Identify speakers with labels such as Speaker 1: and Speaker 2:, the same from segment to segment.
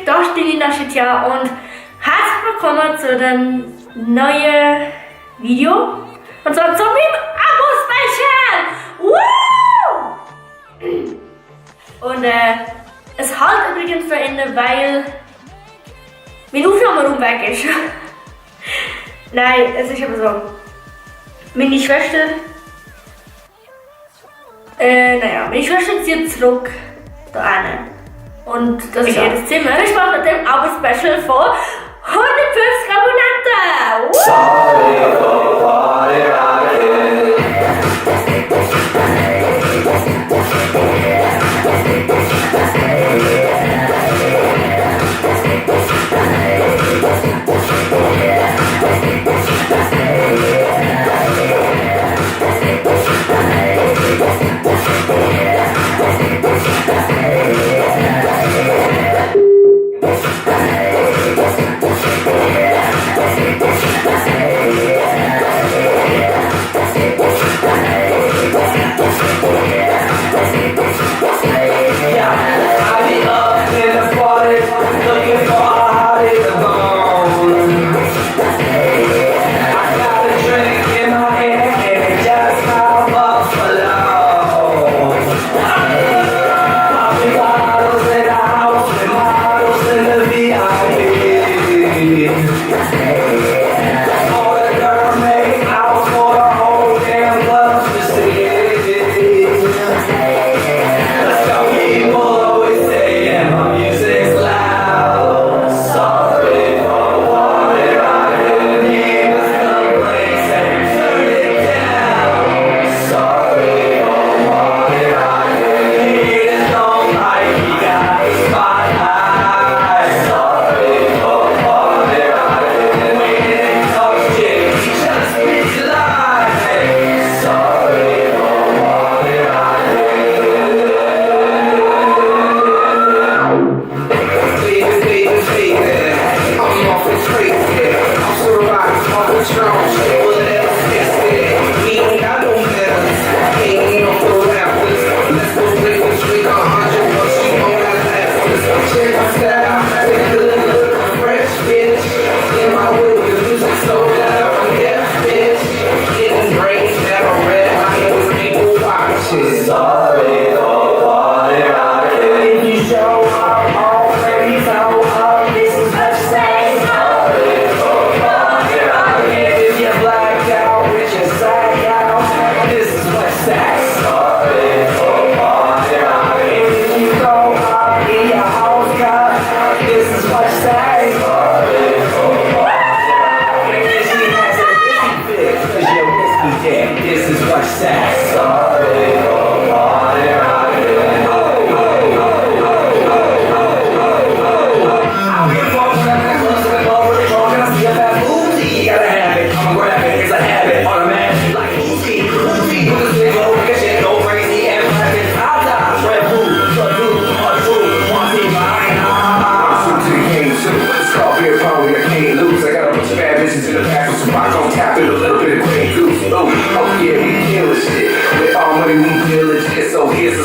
Speaker 1: da ist die Naschitia und herzlich willkommen zu dem neuen Video. Und zwar zu meinem Abo-Special! Woo! Und es halt übrigens verändert, weil mein Aufnahmeraum weg ist. Nein, es ist aber so. Meine Schwester meine Schwester zieht zurück da hin. Und das ist ihr Zimmer. Ich mache mit dem Abo-Special von 150 Abonnenten!
Speaker 2: Sorry for what I did.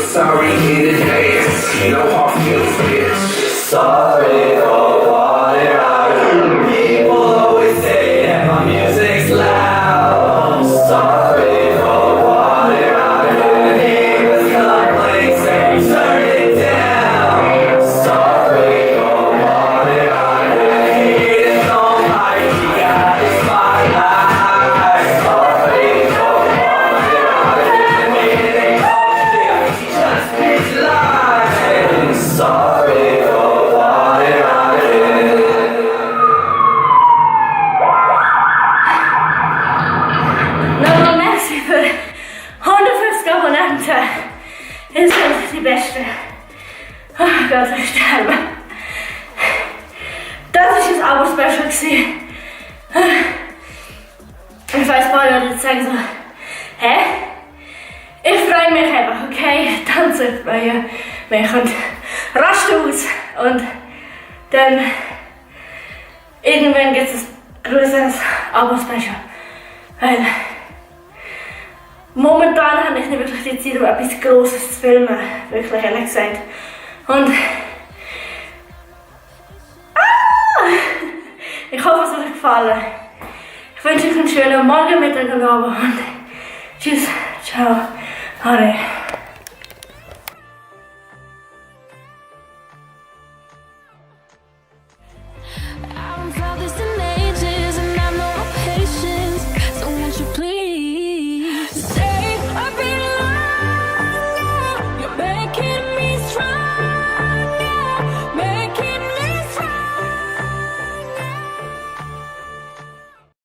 Speaker 2: Sorry in advance, no hard feelings, bitch. Sorry for what I do. People always say that my music's loud. Sorry for what I do. Neighbors complain, say turn it down. Sorry for what I do. Haters don't like me, got this spotlight. Sorry for what I do. It ain't just it's lying. Sorry for what I did.
Speaker 1: Nochmal merci für 150 Abonnenten. Ihr seid die Beste. Oh Gott, ich sterbe. Das war das Abo-Special gewesen. Ich weiß, ein paar Leute sagen so, hä? Ich freue mich einfach, okay? Tanze freue mich und raste aus. Und dann irgendwann gibt es ein größeres Abo-Special. Weil momentan habe ich nicht wirklich die Zeit, um etwas Grosses zu filmen. Wirklich, ehrlich gesagt. Und gefallen. Ich wünsche euch einen schönen Morgen, Mittag und Abend. Tschüss, ciao, Hare.